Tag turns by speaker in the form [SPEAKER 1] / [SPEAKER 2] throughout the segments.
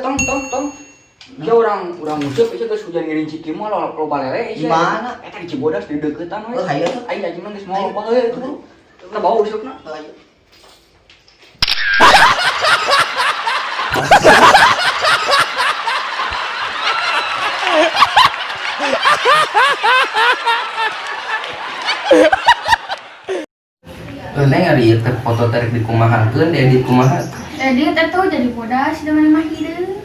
[SPEAKER 1] Tong tong tong. Ya urang nguseup ieu geus hujan ngiring ciki mah loba lele
[SPEAKER 2] Di mana?
[SPEAKER 1] Eta di Cibodas di deuketan we.
[SPEAKER 2] Oh, hayu tuh.
[SPEAKER 1] Aing anjing mah geus moal loba heuh itu. Kita bawa usupna.
[SPEAKER 2] Ayo.
[SPEAKER 3] Neng ari ieu teh foto tarik dikumahakeun, diedit kumaha?
[SPEAKER 4] Edit atuh jadi bodas da mah hideung.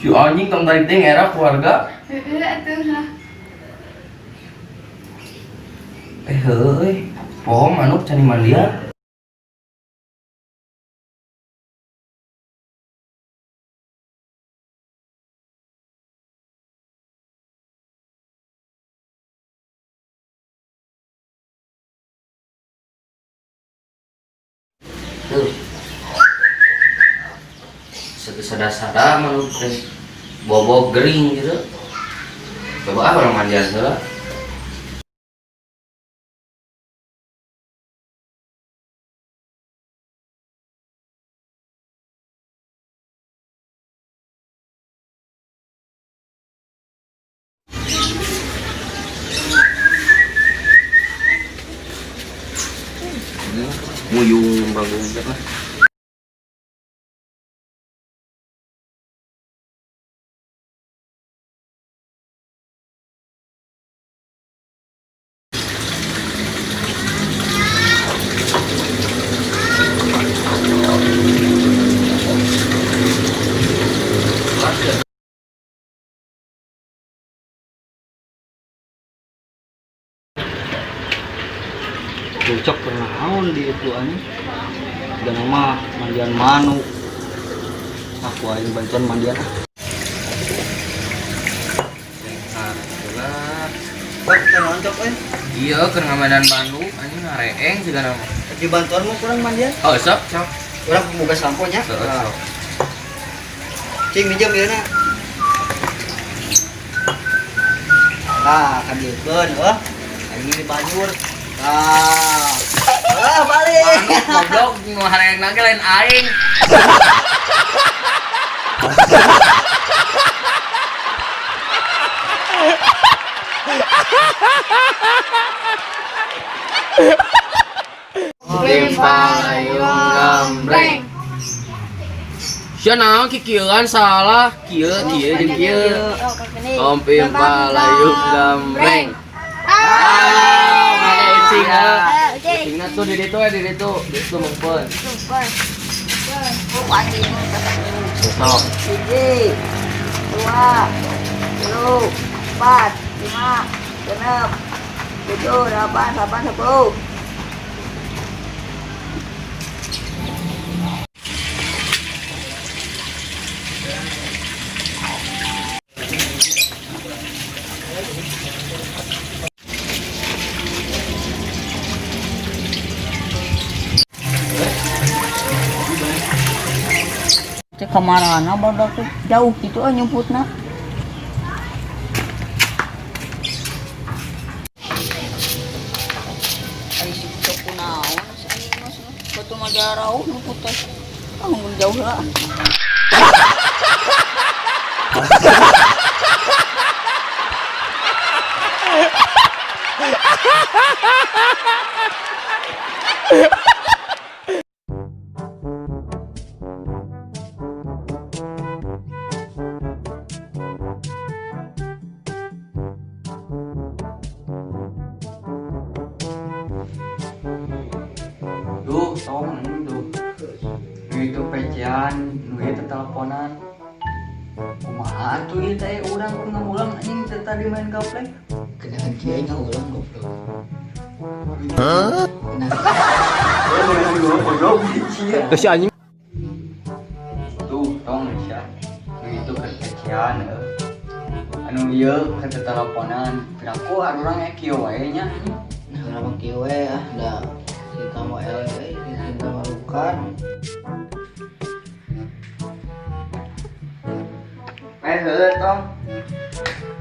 [SPEAKER 3] Si anjing tong tarik teh ngera keluarga.
[SPEAKER 4] Heeh atuh lah.
[SPEAKER 3] Heueuh euy. Poho manuk can dimandian. Tuh. Sada-sada manuk teh bobo gering gitu. Coba ah urang mandian heula. Muyung bagus lah.
[SPEAKER 1] Cocok kunaon di itu anjing. Dan mah mandian manuk. Aku aing bantuan mandian ah.
[SPEAKER 3] Iya, keur ngamadan Bandung anjing ngareeng juga nama.
[SPEAKER 2] Di bantuan mah kurang mandian.
[SPEAKER 3] Oh, sok, sok.
[SPEAKER 2] Urang boga sampo nya.
[SPEAKER 3] Heeh, sok.
[SPEAKER 2] Cing minjem ieu na. Tah, kadieukeun heuh. Aing di banjur. Tah. Ah, balik.
[SPEAKER 3] Goblok ngareeng lagi lain aing. Gambreng. Sia naon kikieuan salah, kieu kieu jeung kieu. Om pimpalayung gambreng. Ah, mana ucing ah. Ucingna tuh di ditu di ditu, di ditu mungpeun. Sok.
[SPEAKER 5] 1, 2, 3, 4, 5, 6, 7, 8, 9, 10. Cek kamarana badak teh jauh gitu ah nyumputna. Ai si cok kunaon si anjing mah cenah. Batu mah jarauh nyumput teh. Ah mun jauh lah.
[SPEAKER 1] Duh, tong tuh. Nu itu pecian, nu ieu teleponan. Kumaha atuh ieu teh urang keur ngamulang anjing teh tadi main gaplek.
[SPEAKER 2] Kenakan kieu ngaulang goblok.
[SPEAKER 1] Hah? Goblok
[SPEAKER 3] Si anjing.
[SPEAKER 1] Tuh, tong sia. Nu itu keur pecian heuh. Anu ieu keur teleponan. Piraku urang aya kieu wae nya anjing.
[SPEAKER 2] Nah, urang mah kieu we ah, da cinta mah eleh euy, cinta mah lukan.
[SPEAKER 1] Heuh tong.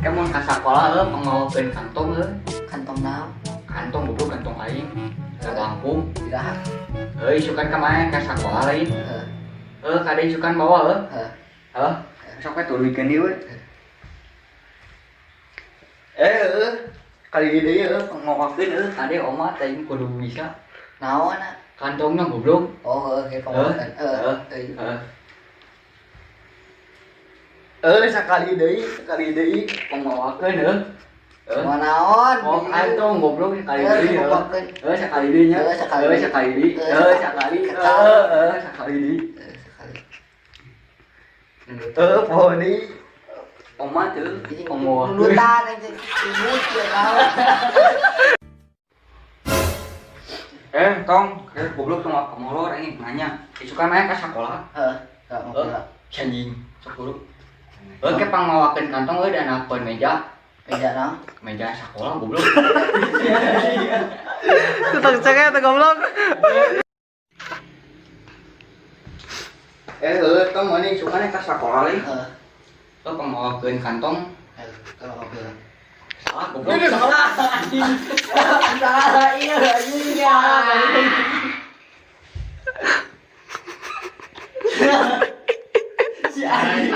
[SPEAKER 1] Ke mun ka sakola heuh pangawakeun kantong heuh.
[SPEAKER 2] Kantong naon?
[SPEAKER 1] Kantong goblok kantong aing. Ka kampung.
[SPEAKER 2] Iraha.
[SPEAKER 1] Heuh isukan ka mana ka sakola lain.
[SPEAKER 2] Heeh.
[SPEAKER 1] Heuh kade isukan bawa heuh.
[SPEAKER 2] Heeh.
[SPEAKER 1] Heuh. Sok we tuluykeun deui we. Eh, heuh. Kali deui heuh ngowakeun heuh kade omat aing kudu bisa.
[SPEAKER 2] Naon ah?
[SPEAKER 1] Kantongna goblok.
[SPEAKER 2] Oh, heuh ge pamawakeun. Heuh.
[SPEAKER 1] Heuh. Eh, sakali deui pamawakeun heuh. Heuh.
[SPEAKER 2] Mau naon?
[SPEAKER 1] Oh, kantong goblok sekali
[SPEAKER 2] Heuh,
[SPEAKER 1] deui heuh.
[SPEAKER 2] pamawakeun.
[SPEAKER 1] Heuh, sakali deui nya.
[SPEAKER 2] Heuh, sakali
[SPEAKER 1] Heuh,
[SPEAKER 2] deui.
[SPEAKER 1] sakali deui.
[SPEAKER 2] Heuh,
[SPEAKER 1] Heuh, sakali.
[SPEAKER 2] sakali.
[SPEAKER 1] Heuh, heuh, sakali deui.
[SPEAKER 2] Heuh, sakali.
[SPEAKER 1] Heuh, poho deui. Omat heuh, pamawakeun.
[SPEAKER 2] Nundutan anjing. Ribut ya naon.
[SPEAKER 1] Eh, tong, goblok tong kamolor anjing nanya. Isukan aya ka sakola.
[SPEAKER 2] Heuh, gak mau
[SPEAKER 1] Heuh, si anjing sok guru. Heuh, ke pangmawakeun kantong euy dan apeun meja.
[SPEAKER 2] Meja naon?
[SPEAKER 1] Meja sakola goblok.
[SPEAKER 6] Tetep cengek teh goblok.
[SPEAKER 1] Eh, heuh, tong mana isukan ka sakola leuy.
[SPEAKER 2] Heuh.
[SPEAKER 1] Heuh, pangmawakeun kantong.
[SPEAKER 2] Heuh, kalau ngopi lah.
[SPEAKER 1] Salah goblok. Salah anjing.
[SPEAKER 2] Salah iya anjing ya.
[SPEAKER 1] Si anjing.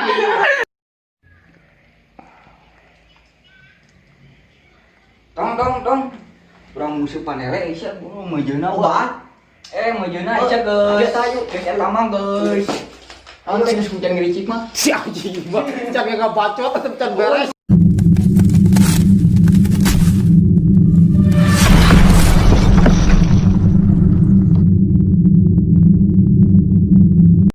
[SPEAKER 1] Tong tong tong. Urang musuh panele sia gua mejeuna
[SPEAKER 2] Obat.
[SPEAKER 1] Eh, mejeuna sia geus.
[SPEAKER 2] Ayo, ayo.
[SPEAKER 1] Geus eta mah geus. Naon teh geus hujan ngericik mah.
[SPEAKER 6] Si anjing mah cak yang ngabacot tetep can beres.